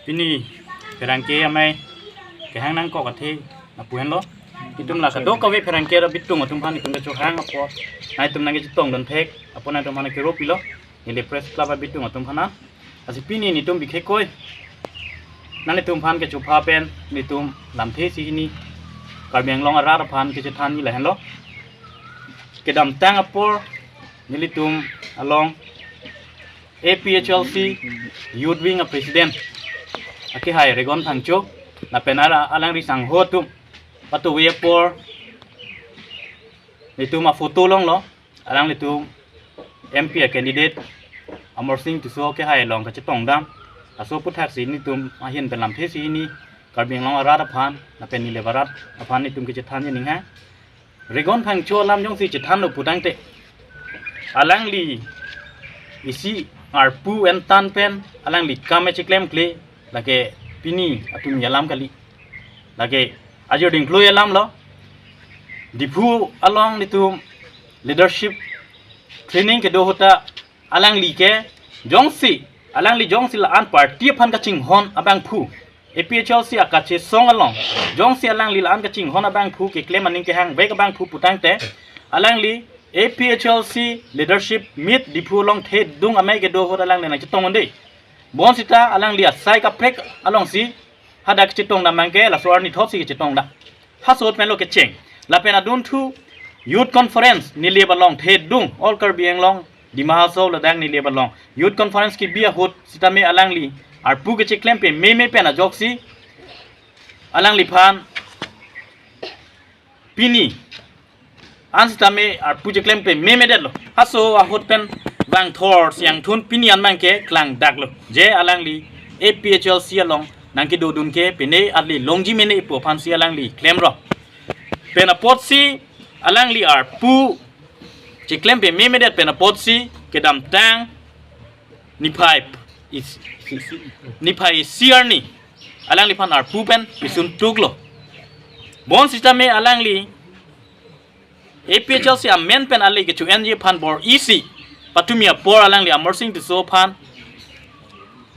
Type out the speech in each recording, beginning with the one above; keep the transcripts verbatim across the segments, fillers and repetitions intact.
Pini pherangke amei kehang nangkok athe lapu henlo. Itum la kadokave pherangke ra bitung atum aphan itum kechohang apot, nangtum nangkechetongdun thek apot nangtum aphan kero pilo. Neli Press Club abitung atum aphan. Lasi pini netum bikhe koi, nanglitum aphan kechopha pen netum lamthe isi hini Karbi Anglong arat aphan kechethan ni lahenlo. Kedamtang apor nelitum along A P H L C Youth Wing a President akehai Regon Phangcho lapen ara alangli sangho atum patuwe apor netum a photo longlo, alanglitum M P a candidate Amarsing Tisso akehai along kachetongdam. Laso aputhaksi netum ahin pen lamthe isi hini Karbi Anglong arat aphan lapen nilip arat aphan netum kechethan ni ninghang. Regon Phangcho alam jongsi chethanlo putangte, alangli isi arpu entan pen alangli kam echeklemkle, lake pini atum alam kali. Lake ajir dingklui alamlo. Diphu along netum leadership training kedo ahut ta alangli ke jongsi, alangli jongsi la-an party aphan kachinghon abangphu, A P H L C akachesong along jongsi alangli la-an kachinghon abangphu, keklem aning kehangvek abangphu putangte, alangli A P H L C leadership meet Diphu along thedung amei kedo ahut alangli nangchetong un-e. Bonsita alangli asai kaprek alongsi hadak chetongdam abangke laso arni thotsi kechetongdam. Laso ahut penlo kecheng. Lapen adunthu Youth Conference nilip along thedung, All Karbi Anglong Dima Hasao ladak nilip along Youth Conference kebi ahut sitame alangli arpu kecheklem pememe pen ajoksi alangliphan pini an sitame arpu cheklem pememedetlo. Laso ahut pen vangthor siangthun pini an abangke klangdaklo, je alangli A P H L C along nangkedodun ke pine ali longji mene ipo aphansi alangli klemlo. Pen apotsi alangli arpu cheklem pememedet pen apotsi kedamtang niphai is, niphai isi arni alangliphan arpu pen pisun tuklo. Bonsitame alangli A P H L C amen pen ale kecho-enji aphan bor-isi patumi apor alangli Amarsing Tisso aphan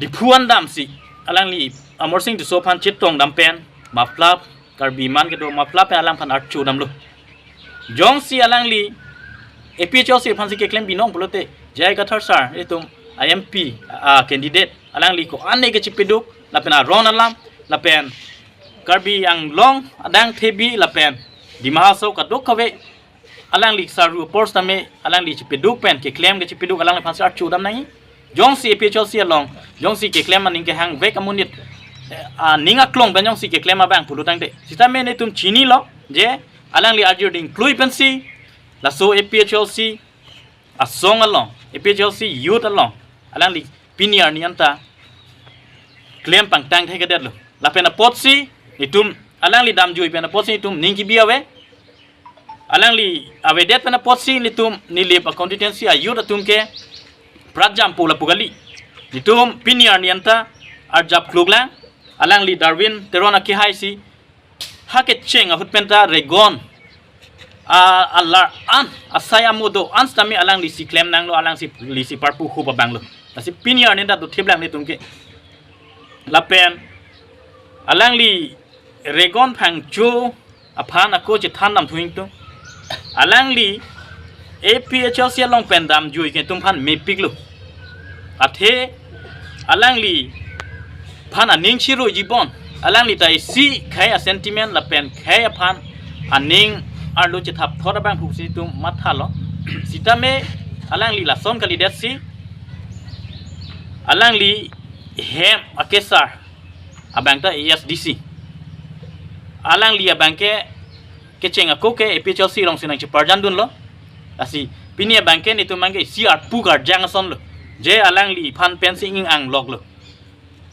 Diphu an damsi alangli Amarsing Tisso aphan chetongdam pen mapla Karbi man kedo mapla pen alangphan archodamlo. Jongsi alangli A P H L C aphansi keklem binong pulote, J I Kathar sir, itum I M P a candidate, alangli ko-an ne kechepeduk lapen aron alam lapen Karbi Anglong adang thebi lapen Dima Hasao kadokave alangli saru apor sitame alangli chepeduk pen keklem kechepeduk alangliphansi archodam nangji. Jongsi A P H L C along jongsi keklem aning kehangvek amonit, eh, aning aklong pen jongsi keklem abang pulotangte, sitame netum chinilo je alangli ajir dingklui pensi laso A P H L C asong along, A P H L C youth along alangli pini arni anta klem pangtang thekthedetlo. Lapen apotsi itum alangli damjui pen apotsi itum ning kebi ave. Alangli avedet pen apotsi netum nilip a constituency a youth atum ke pratjampo lapu kali. Netum pini arni anta arjap kluklang. Alangli Darwin Teron akehaisi ha kecheng ahut penta Regon a alar an asai amodo an sitame alanglisi klem nanglo, alangsi lisi parpu hup abanglo. Lasi pini arni anta dothip lang netum ke. Lapen alangli Regon Phangcho aphan ako chethan damthu ingtung. Alangli A P H L C along pen damjui ke netum aphan mepiklo. Athe alangliphan aning chiruiji bon. Alangli ta isi khei a sentiment lapen khei aphan aning arlo chethap thot abang phusi netum mathalo. Sitame alangli lason kalidetsi alangli hem akesar abang ta A S D C. Alangli abang ke kecheng ako ke A P H L C alongsi nangcheparjandunlo. Lasi pini abang ke netum abang ke isi arpu karjang asonlo. Je alangliphan pensi ing-angloklo.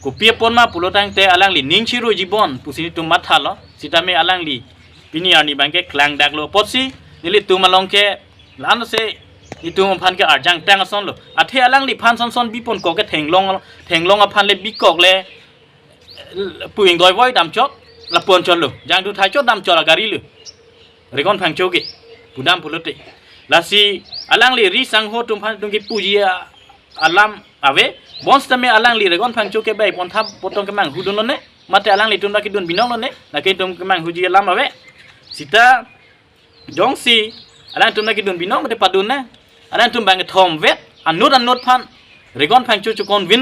Kopi apot ma pulotangte alangli ning chiruiji bon pusi netum mathalo. Sitame alangli pini arni abang ke klangdaklo apotsi nelitum along ke la-anse netum aphan ke arjangtang asonlo. Athe alangliphan sonson bipon kok ke thenglong, thenglong aphan le bikok le pu ingdoi voi damchot, lapu-an chotlo. Jangthu thai chot damchot agari lo. Regon Phangcho ke pudam pulote. Lasi alangli ri sangho atum aphan netum kepuji a alam ave. Bonsitame alangli Regon Phangcho ke bai pontha potong kemanghu dunlone, mate alanglitum ta kedun binonglone, lake itum kemanghuji alam ave. Sita jongsi alangtum ta kedun binong mate padun na, alangtum bang kethom vet, anut anut aphan Regon Phangcho cho-convince